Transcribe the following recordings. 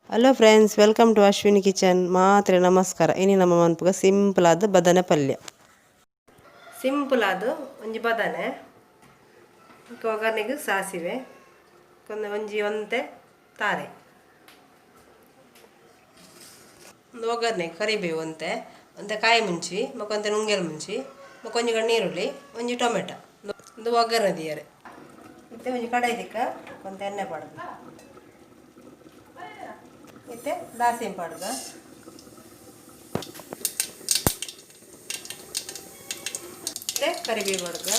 Hello friends, welcome to Ashwini kitchen. ಮಾತ್ರೆ ನಮಸ್ಕಾರ. ಇನಿ ನಮ್ಮ ಮನ್ಪುಗ ಸಿಂಪಲ್ ಆದ ಬದನೆ ಪಲ್ಯ. ಸಿಂಪಲ್ ಆದ ಒಂಜಿ ಬದನೆ, ಒಗ್ಗರಣೆಗೆ ಸಾಸಿವೆ, ಕೊಂದು ಒಂಜಿ ಒಂತೆ ತಾರೆ, ಒಂದು ಒಗ್ಗರಣೆ ಕರಿಬೇವು, ಒಂತೆ ಒಂತೆ ಕಾಯಿ ಮುಂಚಿ, ಬೊಕ ನುಂಗೆಲ್ ಮುಂಚಿ, ಬೊಕ ಒಂಜಿ ಗಂಡು ಈರುಳ್ಳಿ, ಒಂಜಿ ಟೊಮೆಟೊ, ಒಂದು ಒಗ್ಗರಣೆ ದಿಯರೆ. ಇತ್ತೆ ಒಂಜಿ ಕಡಾಯಿ ದಿಕ್ಕ ಒಂತೆ ಎಣ್ಣೆ ಪಾಡ್ದು ಇತ್ತೆ ದಾಸಿನ ಪಾಡ್ದು ಇತ್ತೆ ಕರಿಬೇವು ಪಾಡ್ದು,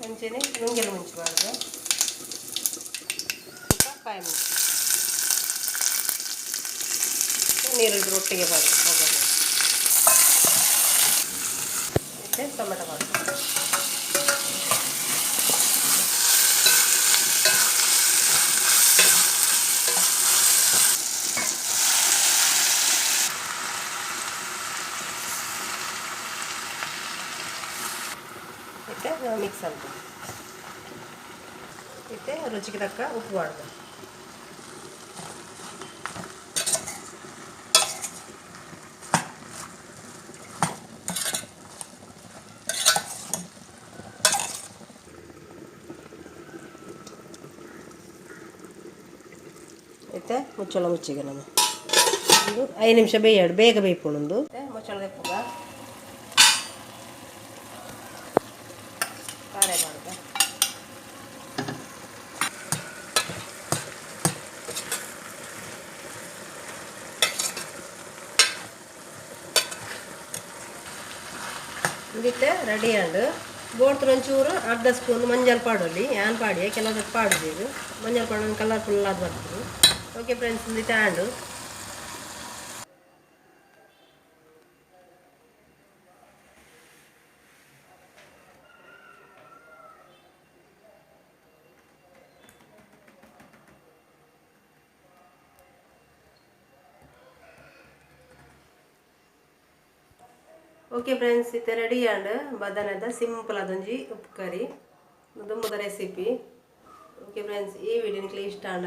ಅಂಚನೆ ನುಂಗೆಲ್ ಮುಂಚಿ ಪಾಡ್ದು, ಕಾಯಿ ಮುಂಚಿ, ನೀರುಳ್ಳಿ ಒಟ್ಟಿಗೆ ಪಾಡ್ದು ಒಗ್ಗರಣೆ. ಇತ್ತೆ ಟೊಮೆಟೊ ಪಾಡ್ದು, ಇತ್ತೆ ಮಿಕ್ಸ್ ಅಂತ. ಇತ್ತೆ ರುಚಿಗೆ ತಕ್ಕ ಉಪ್ಪು ಪಾಡ್ದು, ಇತ್ತೆ ಮುಚ್ಚಳ ಮುಚ್ಚಿಗೆ ನಮ್ಮ ಒಂದು 5 ನಿಮಿಷ ಬೇಯಾಡು, ಬೇಗ ಬೇಯ್ಪುಂಡು. ಮುಚ್ಚಳ ದೆಪ್ಪುಗ, ತಾರೆ ಮಾಡುದ. ಇಂದಿತ್ತೆ ರೆಡಿ ಆಂಡ್. ಬೋಡ್ತು ಒಂಚೂರು ಅರ್ಧ ಸ್ಪೂನ್ ಮಂಜಲ್ ಪಾಡೊಲಿ. ಯಾನ್ ಪಾಡಿಯೆ, ಕೆಲವು ಪಾಡುದು. ಮಂಜಲ್ ಪಾಡೊಂದು ಕಲರ್ಫುಲ್ ಆದ್ ಬರ್ತದೆ. ಓಕೆ ಫ್ರೆಂಡ್ಸ್, ಇಂದಿತ್ತೆ ಆಂಡ್. ಓಕೆ ಫ್ರೆಂಡ್ಸ್, ಇತ್ತೆ ರೆಡಿ ಆಂಡ್ ಬದನೆದ ಸಿಂಪಲ್ ಅದೊಂಜಿ ಉಪ್ಪು ಕರಿ ದುಂಬುದ ರೆಸಿಪಿ. ಓಕೆ ಫ್ರೆಂಡ್ಸ್, ಈ ವಿಡಿಯೋ ನಿಕ್ಲೆ ಇಷ್ಟ ಆಂಡ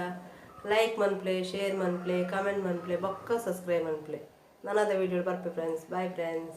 ಲೈಕ್ ಮನ್ಪ್ಲೆ, ಶೇರ್ ಮನ್ಪ್ಲೆ, ಕಮೆಂಟ್ ಮನ್ಪ್ಲೆ, ಬೊಕ್ಕ ಸಬ್ಸ್ಕ್ರೈಬ್ ಮನ್ಪ್ಲೆ. ನನ್ನದ ವಿಡಿಯೋ ಬರ್ಪೆ ಫ್ರೆಂಡ್ಸ್. Bye friends.